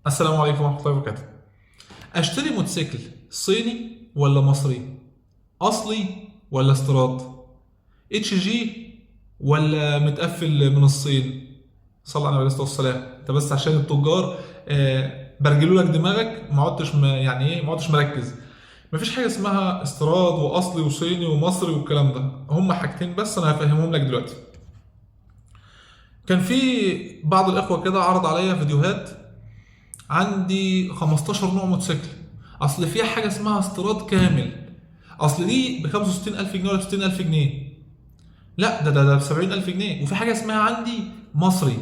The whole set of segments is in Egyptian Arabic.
السلام عليكم ورحمة الله وبركاته. اشتري موتوسيكل صيني ولا مصري؟ اصلي ولا استيراد؟ HG ولا متقفل من الصين؟ صلى على النبي عليه الصلاة والسلام. انت بس عشان التجار برجلوا لك دماغك، ما عدتش يعني ايه، ما عدتش مركز. مفيش حاجة اسمها استيراد واصلي وصيني ومصري والكلام ده، هما حاجتين بس انا هفهمهم لك دلوقتي. كان في بعض الاخوة كده عرض عليا فيديوهات، عندي 15 نوع موتوسيكل، اصل في حاجة اسمها استيراد كامل، اصل دي ب 65000 جنيه ولا ب 60000 جنيه، لا ده ب 70000 جنيه، وفي حاجة اسمها عندي مصري،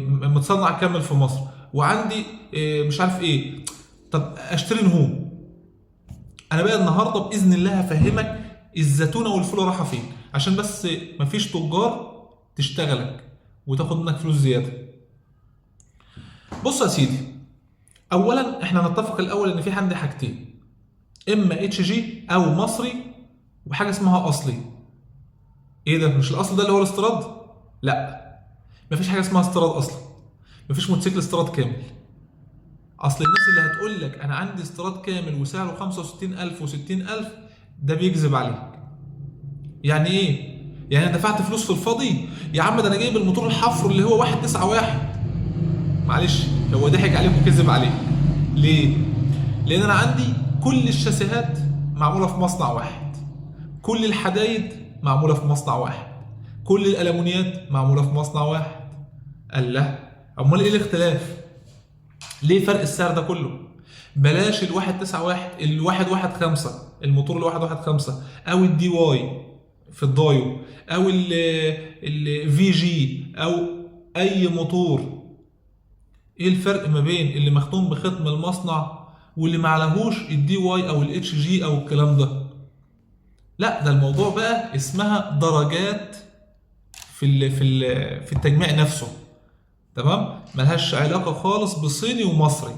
متصنع كامل في مصر، وعندي مش عارف ايه. طب اشتري نهو؟ انا بقى النهارده باذن الله هفهمك الزيتونه والفوله رايحة فين، عشان بس مفيش تجار تشتغلك وتاخد منك فلوس زيادة. بص يا سيدي، اولا احنا نتفق الاول ان في عندي حاجتين، اما HG او مصري، وحاجه اسمها اصلي. ايه ده؟ مش الاصل ده اللي هو الاستيراد؟ لا، مفيش حاجة اسمها استيراد اصلا، مفيش موتوسيكل استيراد كامل. اصل الناس اللي هتقول لك انا عندي استيراد كامل وسعره 65000 و60000، ده بيكذب عليك. يعني ايه؟ يعني انا دفعت فلوس في الفاضي؟ يا عم ده انا جايب الموتور الحفر اللي هو 191. معلش، هو ضحك عليك وكذب عليك. ليه؟ لان انا عندي كل الشاسيهات معمولة في مصنع واحد، كل الحدايد معمولة في مصنع واحد، كل الالومنيات معمولة في مصنع واحد. قال لا، امال ايه الاختلاف؟ ليه فرق السعر ده كله؟ بلاش 191، 115، الموتور 115، او ال DY في الدايو، او ال VG، او اي موتور. ايه الفرق ما بين اللي مختوم بختم المصنع واللي معلهوش ال DY او ال HG او الكلام ده؟ لا، ده الموضوع بقى اسمها درجات في التجميع نفسه، تمام؟ ملهاش علاقة خالص بصيني ومصري.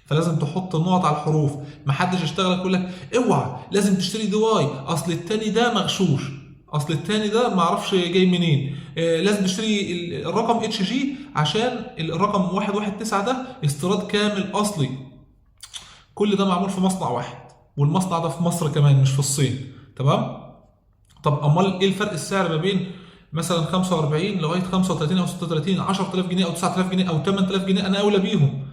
فلازم تحط النقط على الحروف. محدش يشتغلك يقول لك اوعى لازم تشتري DY، اصل التاني ده مغشوش، اصل التاني ده معرفش جاي منين، لازم تشتري الرقم HG عشان الرقم 119 ده استيراد كامل اصلي. كل ده معمول في مصنع واحد، والمصنع ده في مصر كمان مش في الصين، تمام؟ طب امال ايه الفرق السعر ما بين مثلا 45 لغاية 35 او 36، 10000 جنيه او 9000 جنيه او 8000 جنيه؟ انا اولى بيهم.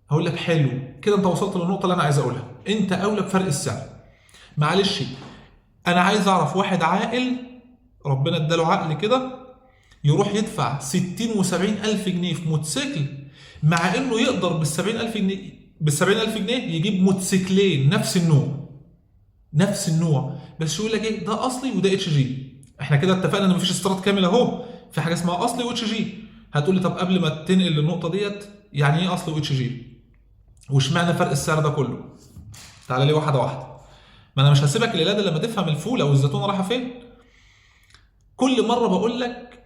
هقول لك حلو كده، انت وصلت للنقطة اللي انا عايز اقولها، انت اولى بفرق السعر. معلش، انا عايز اعرف واحد عاقل ربنا اداله عقل كده يروح يدفع 60 و70 الف جنيه في موتوسيكل، مع انه يقدر بال 70000 جنيه يجيب موتوسيكلين نفس النوع، نفس النوع، بس يقول لك ايه ده اصلي وده HG. احنا كده اتفقنا ان مفيش استيراد كامل اهو، في حاجة اسمها اصلي و HG. هتقول لي طب قبل ما تنقل للنقطة ديت، يعني ايه اصلي و HG؟ واشمعنى فرق السعر ده كله؟ تعالى لي واحدة واحدة، ما انا مش هسيبك الليلة ده لما تفهم الفوله والزيتونه رايحة فين. كل مرة بقول لك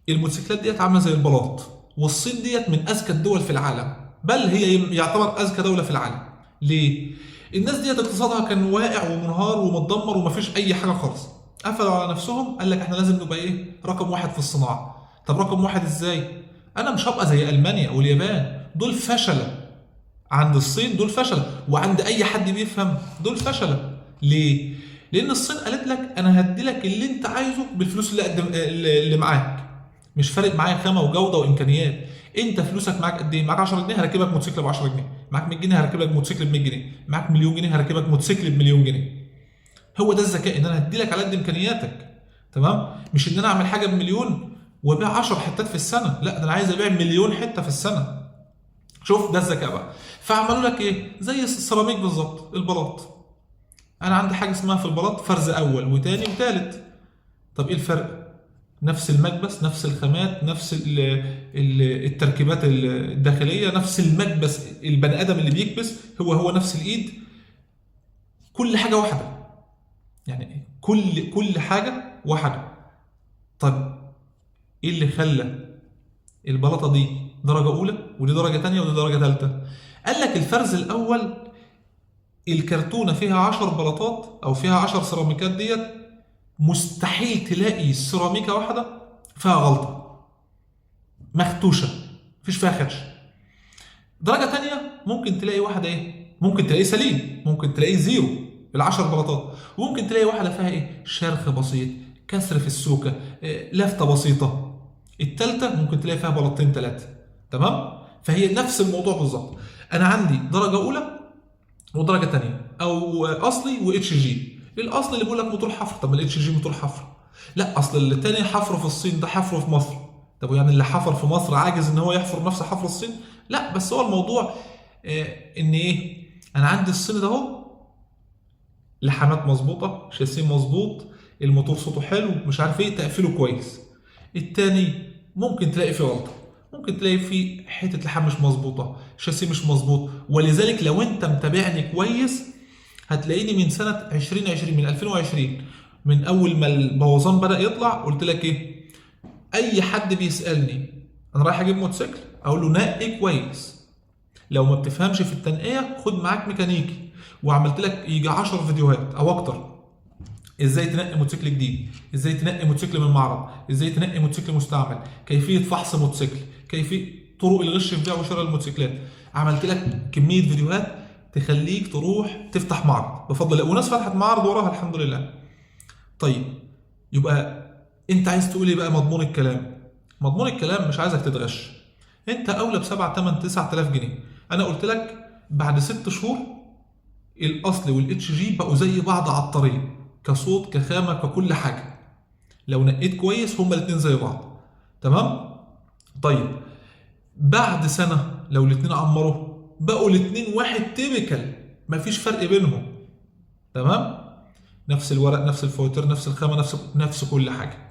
الموتوسيكلات ديت عامله زي البلاط، والصين ديت من اذكى الدول في العالم، بل هي يعتبر اذكى دولة في العالم. ليه؟ الناس ديت اقتصادها كان واقع ومنهار ومتدمر ومفيش اي حاجة خالص، قفلوا على نفسهم، قال لك احنا لازم نبقى ايه؟ رقم واحد في الصناعة. طب رقم واحد ازاي؟ انا مش هبقى زي المانيا واليابان، دول فشله. عند الصين دول فشله، وعند اي حد بيفهم دول فشله. ليه؟ لان الصين قالت لك انا هدي لك اللي انت عايزه بالفلوس اللي قدم اللي معاك، مش فارق معايا خامة وجوده وامكانيات. انت فلوسك معاك قد ايه؟ معاك 10 جنيه هركبك موتوسيكل ب 10 جنيه، معاك 100 جنيه هركب لك موتوسيكل ب 100 جنيه، معاك مليون جنيه هركبك موتوسيكل بمليون جنيه. هو ده الذكاء، ان انا هدي لك على قد امكانياتك، تمام؟ مش ان انا اعمل حاجة بمليون وابيع 10 حتات في السنة، لا ده انا عايز ابيع مليون حتة في السنة. شوف ده الذكاء بقى. فعملوا لك ايه؟ زي السيراميك بالظبط، البلاط. انا عندي حاجة اسمها في البلاط فرز اول وتاني وتالت. طب ايه الفرق؟ نفس المكبس، نفس الخامات، نفس التركيبات الداخلية، نفس المكبس، البني ادم اللي بيكبس هو هو نفس الايد، كل حاجة واحدة، يعني كل حاجة واحدة. طب ايه اللي خلى البلاطه دي درجه اولى ودي درجه تانية ودي درجه ثالثة؟ قال لك الفرز الاول الكرتونه فيها 10 بلاطات او فيها 10 سيراميكات، ديت مستحيل تلاقي سيراميكا واحدة فيها غلطه، مختوشه، مفيش فيها خدش. درجه تانية ممكن تلاقي واحدة ايه، ممكن تلاقيه سليم، ممكن تلاقيه zero العشر بلاطات، وممكن تلاقي واحدة فيها ايه، شرخ بسيط، كسر في السوكه، لفته بسيطة. التالتة ممكن تلاقي فيها بلاطتين ثلاثة. تمام؟ فهي نفس الموضوع بالظبط. انا عندي درجه اولى ودرجة تانية، او اصلي و HG. الاصل اللي بيقول لك موتور حفر، طب ما ال HG موتور حفر. لا اصل اللي التاني حفره في الصين، ده حفره في مصر. طب يعني اللي حفر في مصر عاجز ان هو يحفر نفس حفر الصين؟ لا، بس هو الموضوع ان ايه، انا عندي الصين ده اهو لحامات مظبوطة، شاسيه مظبوط، الموتور صوته حلو، مش عارف ايه، تقفيله كويس. التاني ممكن تلاقي فيه غلطه، ممكن تلاقي فيه حتة لحام مش مظبوطة، شاسيه مش مظبوط. ولذلك لو انت متابعني كويس هتلاقيني من سنة 2020، من 2020، من اول ما البوظان بدا يطلع، قلت لك ايه، اي حد بيسالني انا رايح اجيب موتوسيكل اقول له نقي كويس، لو ما بتفهمش في التنقية خد معاك ميكانيكي. وعملت لك يجي 10 فيديوهات او اكتر، ازاي تنقي موتوسيكل جديد، ازاي تنقي موتوسيكل من معرض، ازاي تنقي موتوسيكل مستعمل، كيفية فحص موتوسيكل، كيفية طرق الغش في بيع وشراء الموتوسيكلات. عملت لك كمية فيديوهات تخليك تروح تفتح معرض بفضل الله، وناس فتحت معرض وراها الحمد لله. طيب يبقى انت عايز تقول ايه بقى مضمون الكلام؟ مضمون الكلام مش عايزك تتغش. انت اولى ب 7 8 9000 جنيه. انا قلت لك بعد 6 شهور الاصل وال HG بقوا زي بعض على الطريق، كصوت كخامه ككل حاجة. لو نقيت كويس هما الاثنين زي بعض. تمام؟ طيب بعد سنة لو الاثنين عمروا بقوا الاثنين واحد typical، مفيش فرق بينهم. تمام؟ نفس الورق، نفس الفواتير، نفس الخامة، نفس كل حاجة.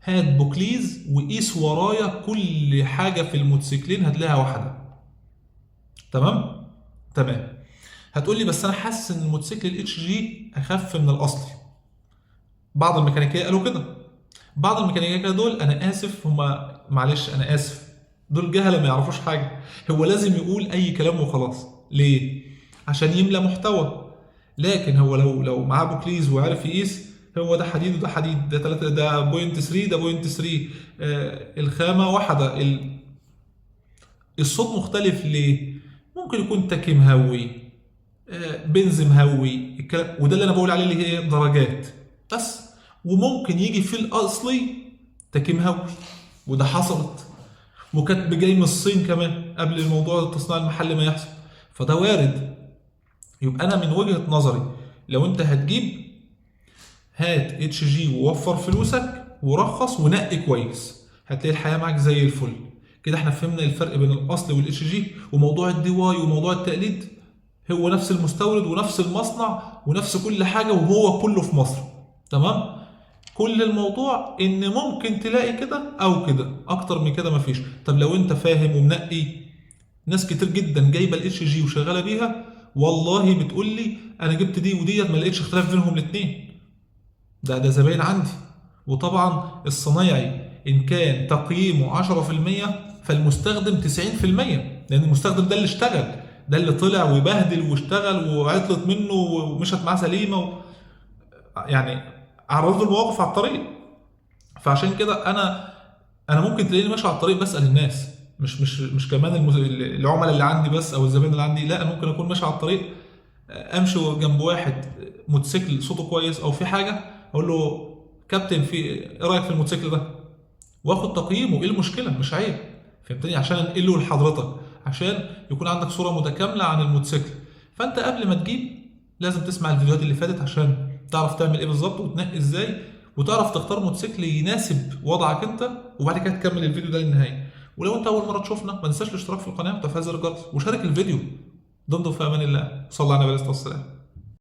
هات بوكليز وقيس ورايا كل حاجة في الموتوسيكلين هتلاقيها واحدة. تمام؟ تمام. هتقول لي بس انا حاسس ان الموتوسيكل ال HG اخف من الاصلي. بعض الميكانيكية قالوا كده. بعض الميكانيكية دول انا اسف، هما معلش انا اسف، دول جهله ما يعرفوش حاجة. هو لازم يقول اي كلام وخلاص. ليه؟ عشان يملى محتوى. لكن هو لو معاه بوكليز وعرف يقيس، هو ده حديد وده حديد، ده 3، ده point 3، ده point 3، الخامة واحدة، الصوت مختلف. ليه؟ ممكن يكون تاكي مهوي، بنز مهوي، الكلام، وده اللي انا بقول عليه اللي هي درجات بس. وممكن يجي في الاصلي تاكي مهوي، وده حصلت، وكانت جاي من الصين كمان قبل الموضوع التصنيع المحلي ما يحصل، فده وارد. يبقى انا من وجهة نظري لو انت هتجيب هات HG ووفر فلوسك ورخص ونقي كويس، هتلاقي الحياة معاك زي الفل. كده احنا فهمنا الفرق بين الاصل وال HG وموضوع ال DY وموضوع التقليد. هو نفس المستورد ونفس المصنع ونفس كل حاجة، وهو كله في مصر. تمام؟ كل الموضوع ان ممكن تلاقي كده او كده، اكتر من كده مفيش. طب لو انت فاهم ومنقي، ناس كتير جدا جايبه ال HG وشغالة بيها، والله بتقول لي انا جبت دي وديت ما لقيتش اختلاف بينهم الاثنين. ده زباين عندي. وطبعا الصنايعي ان كان تقييمه 10% فالمستخدم 90%، لان المستخدم ده اللي اشتغل، ده اللي طلع وبهدل واشتغل وعطلت منه ومشت معاه سليمة يعني عرض له المواقف على الطريق. فعشان كده انا ممكن تلاقيني ماشي على الطريق بسال الناس، مش كمان العملاء اللي عندي بس او الزبائن اللي عندي، لا انا ممكن اكون ماشي على الطريق امشي جنب واحد موتوسيكل صوته كويس او في حاجة، اقول له كابتن في ايه رايك في الموتوسيكل ده، واخد تقييمه. ايه المشكلة؟ مش عيب، فهمتني؟ عشان انقله لحضرتك، عشان يكون عندك صوره متكاملة عن الموتوسيكل. فانت قبل ما تجيب لازم تسمع الفيديوهات اللي فاتت عشان تعرف تعمل ايه بالظبط وتنقي ازاي، وتعرف تختار موتوسيكل يناسب وضعك انت، وبعد كده تكمل الفيديو ده للنهاية. ولو انت اول مرة تشوفنا ما تنساش الاشتراك في القناة وتفعيل زر الجرس وشارك الفيديو. دمتم في امان الله، صلى على النبي عليه الصلاة والسلام.